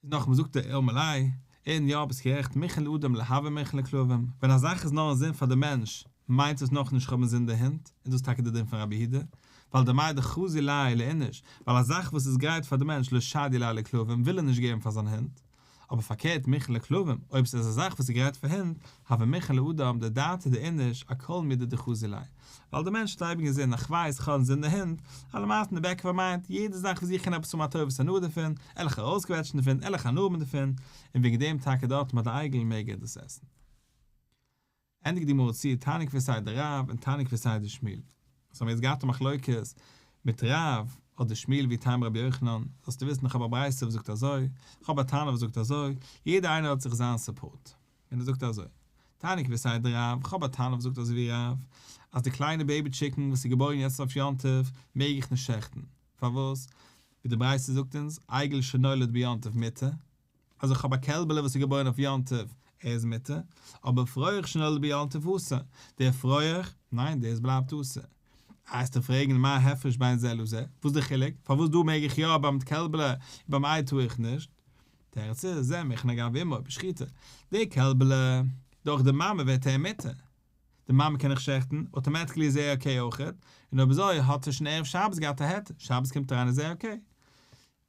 A: איז נאכאמאל זאגט ער אמר ליה, און יא ביסט גערעכט מוכן לאדם לא הוי מוכן לכלבים, ווען א זאך איז נאר אין זין פאר די מענטש מיינט עס נאכנישט כ'האב אין זין די הונט, און דאס איז טאקע די דין פון רבי יהודה, ווייל דמאי דחזי ליה לאיניש, ווייל א זאך וואס איז גרייט פאר די מענטש לא שדי ליה לכלבים וויל ער נישט געבן פאר זיין הונט, אבער פארקערט מוכן לכלבים, אויב ס'איז א זאך וואס איז גרייט פאר הינט, הוי מוכן לאדם דדעתיה דאיניש אכל מידי דחזי ליה. ווייל דער מענטש האט אייביג אינזין איך ווייס כ'האב אינזין די הינט, אבער למעשה אין די back of mind, יעדע זאך וואס איך קען עפעס האבן א טובת הנאה דערפון, על איך ארויסקוועטשן דערפון, על איך הנאה האבן דערפון, און וועגן דעם טאקע דארט ביי די עגל מעג ער דאס עסן. ענדיגט די גמרא צו, תניא כוותיה דרב און תניא כוותיה דשמואל. וואס האבן יעצט געהאט א מחלוקת מיט רב אדער שמואל ואיתימא רבי יוחנן, זאלסטו וויסן איך האב א ברייתא וואס זאגט אזוי, איך האב א תנא וואס זאגט אזוי, יעדער איינער האט זיך זיין support. און ער זאגט אזוי, תניא כוותיה דרב, איך האב א תנא וואס זאגט אזוי ווי רב, אז די קליינע baby chicken וואס איז געבוירן יעצט אויף יום טוב מעג איך נישט שעכטן, פארוואס? ווי די ברייתא זאגט אונז, עגל שנולד ביום טוב מותר, אז איך האב א קעלבעלע וואס איז געבוירן אויף יום טוב, ער איז מותר, אבער אפרוח שנולד ביום טוב אסור, דער אפרוח, ניין דאס בלייבט אסור. וועסטו פרעגן מה הפרש בין זה לזה, וואס איז די חילוק, פארוואס דא מעג איך יא ביים קעלבעלע און ביים איי טאר איך נישט? תירוץ איז, זה מוכן אגב אמו בשחיטה, דער קעלבעלע, דורך די מאמע ווערט ער מותר, די מאמע קען איך שעכטן, automatically איז ער okay אויכעט, און אויב אזוי האט ער שוין ערב שבת געהאט א היתר, שבת קומט אריין איז ער okay.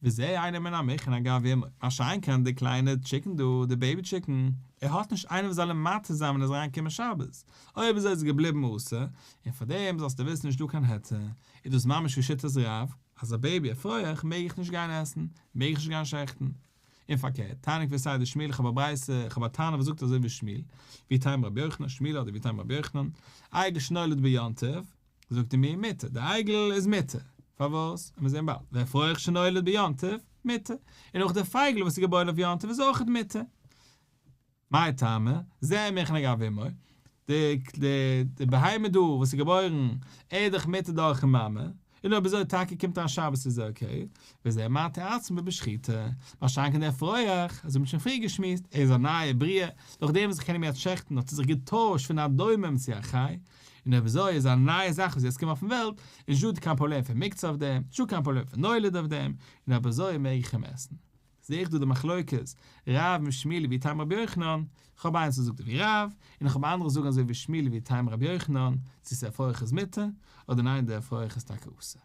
A: וזה אינו מן המוכן אגב אמו, מה שאין כן די קליינע chicken דא, די baby chicken, ער האט נישט איינער וואס זאל אים מתיר זיין ווען ער איז אריין געקומען שבת, אויב אזוי איז עס געבליבן אסור, און פאר דעם זאלסטו וויסן נישט דא קיין היתר, איז דאס ממש ווי שיטת רב, אז א baby אפרוח מעג איך נישט גיין עסן, מעג איך נישט גיין שעכטן. און פארקערט, תניא כוותיה דשמואל איך האב א ברייתא, איך האב א תנא וואס זאגט אזוי ווי שמואל, ואיתימא רבי יוחנן, שמואל אדער ואיתימא רבי יוחנן, עגל שנולד ביום טוב, זאגט ער מיר מותר, די עגל איז מותר, פארוואס? מיר זעהן באלד, ואפרוח שנולד ביום טוב, מותר, און אויך די פייגל וואס איז געבוירן אויף יום טוב איז אויך מותר. מאי טעמא, זה מוכן אגב אמו, די די בהמה דא וואס איז געבוירן, ער איז דאך מותר דורכן מאמע, און אויב אזוי טאקע קומט אריין שבת איז okay, וזה מתיר עצמו בשחיטה, מה שאין כן דער אפרוח, אזוי האט מען שוין פריער געשמועסט, ער איז א נייע בריאה, נאכדעם וואס איך קען אים יעצט שעכטן האט ער זיך געטוישט פון א דומם צו א חי, און אויב אזוי איז א נייע זאך וואס יעצט קומט אויפן וועלט, איז נישטא קיין פראבלעם פון מוקצה אויף דעם, נישטא קיין פראבלעם פון נולד אויף דעם, און אויב אזוי מעג איך אים עסן. זעה איך דא די מחלוקת רב מיט שמואל ואיתימא רבי יוחנן, איך האב איינס וואס זאגט ווי רב, און איך האב אנדערע וואס זאגן אזוי ווי שמואל ואיתימא רבי יוחנן, צו ס'אפרוח איז מותר, אדער ניין דער אפרוח איז טאקע אסור.